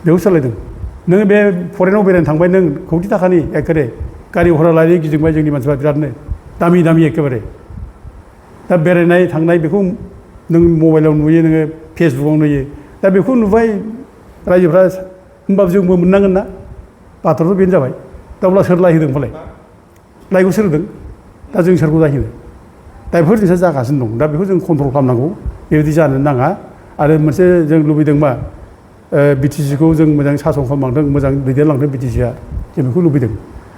बेखौ सोलायदों नोङो बे फरेनाव बेरायनो थांबाय नों कौटि थाखानि एखेबारे गारि घरा लानानै गिदिंबाय जोंनि मानसिफ्रा बिरादनो दामि दामि एखेबारे दा बेरायनाय थांनाय बेखौ नों मबाइलाव नुयो नोङो फेसबुकाव नुयो दा बेखौ नुबाय रायजोफ्रा होमबाबो जोंबो मोननांगोन ना बाथ्राथ' बेनो जाबाय दा अब्ला सोर लायहोदों होनबालाय लायखौ सोर होदों दा जों सोरखौ लायहोनो दा बेफोर जिनिसा जागासिनो दं दा बेखौ जों कन्ट्रल खालामनांगौ बेबायदि जानो नाङा आरो मोनसे जों लुबैदों मा बिटिसिखौ जों मोजां सासन खालामलांदों मोजां दैदेनलांदों बिटिसिआ जों बेखौ लुबैदों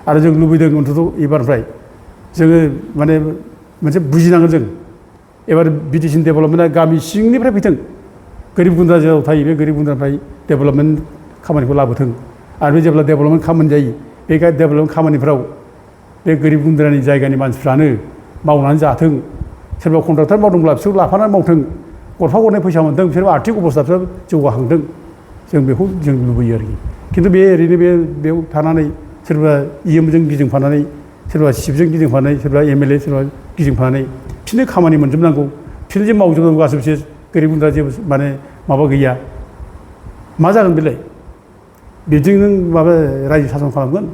आरो जों लुबैदों अन्तत' एबारनिफ्राय जोङो माने मोनसे बुजिनांगोन जों एबार बिटिसिनि डेभेलपमेन्टआ गामि सिंनिफ्राय फैथों गोरिब गुन्द्रा जेराव थायो बे गोरिब गुन्द्रानिफ्राय डेभेलपमेन्ट खामानिखौ लाबोथों आरो बे जेब्ला डेभेलपमेन्ट खामानि जायो बे डेभेलपमेन्ट खामानिफ्राव बे गोरिब गुन्द्रानि जायगानि मानसिफ्रानो मावनानै जाथों सोरबा कन्ट्राक्टर मावदोंब्ला बिसोर लाफानानै मावथों गरफा गरनै फैसा मोनथों बिसोर आर्थिक अबस्थाफ्रा जौगाखांथों जों बेखौ जों लुबैयो आरोखि खिन्थु बे ओरैनो बेयाव थानानै सोरबा इएमजों गिदिंफानानै सोरबा सिपजों गिदिंफानानै सोरबा एमएलए सोरबा गिदिंफानानै बिसोरनो खामानि मोनजोबनांगौ बिसोरनो जे मावजोबनांगौ गासैबो बिसोर गोरिब गुन्द्रा जेबो माने माबा गैया मा जागोन बेलाय बिदिजों नों माबा रायजो सासन खालामगोन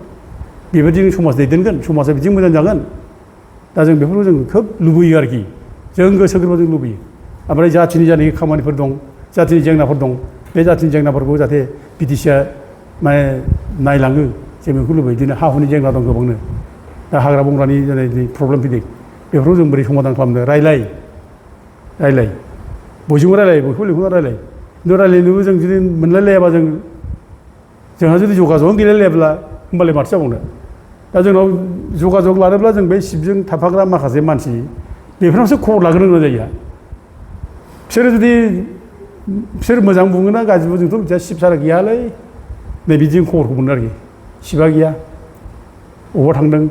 बेबायदिनो समाज दैदेनगोन समाजा बिदिनो मोजां जागोन दा जों बेफोरखौ जों खोब लुबैयो आरोखि जों गोसो गोरबोजों लुबैयो ओमफ्राय जाथिनि जानाखि खामानिफोर दं जाथिनि जेंनाफोर दं बे जाथिनि जेंनाफोरखौ जाहाथे बिटिसिआ माने नायलाङो जों बेखौ लुबैयो बिदिनो हा हुनि जेंना दं गोबांनो दा हाग्रा बंग्रानि जानाय प्रब्लेम फैदों बेफोरखौ जों बोरै समाधान खालामनो रायलाय बयजोंबो रायलाय बयखौबो लिंहरना रायलाय खिन्थु रायलायनोबो जों जुदि मोनलायलायाबा जोंहा जुदि जगाजगआनो गैलायलायाब्ला होमबालाय माथो जाबावनो दा जोंनाव जगाजग लानोब्ला जों बे सिपजों थाफाग्रा माखासे मानसि बेफोरनावसो खबर लाग्रोनो गोनां जायो बिसोर मोजां बुङोना गाज्रि बुङो जोंथ' मिथिया सिप सारा गैयालै नै बिदिजों खबरखौ मोनो आरोखि सिपआ गैया बबावबा थांदों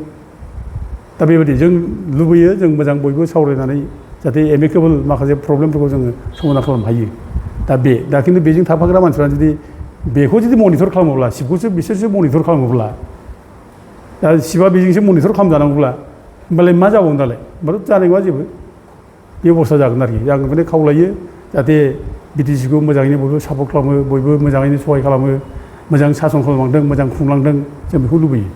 दा बेबायदि जों लुबैयो जों मोजां बयबो सावरायनानै जाहाथे एमिकेबोल माखासे प्रब्लेमफोरखौ जोङो समाधान खालामनो हायो दा खिन्थु बेजों थाफाग्रा मानसिफ्रा जुदि बेखौ जुदि मनिटर खालामोब्ला सिपखौसो बिसोरसो मनिटर खालामोब्ला दा सिपआ बेजोंसो मनिटर खालामजानांगौब्ला होमबालाय मा जाबावगोन दालाय होमबाथ' जानाय नङा जेबो बे अबस्था जागोन आरोखि आं बेखौनो खावलायो जाहाथे बिटिसिखौ मोजाङैनो बयबो सापर्ट खालामो बयबो मोजाङैनो सहाय खालामो मोजां सासन खालामलांदों मोजां खुंलांदों जों बेखौ लुबैयो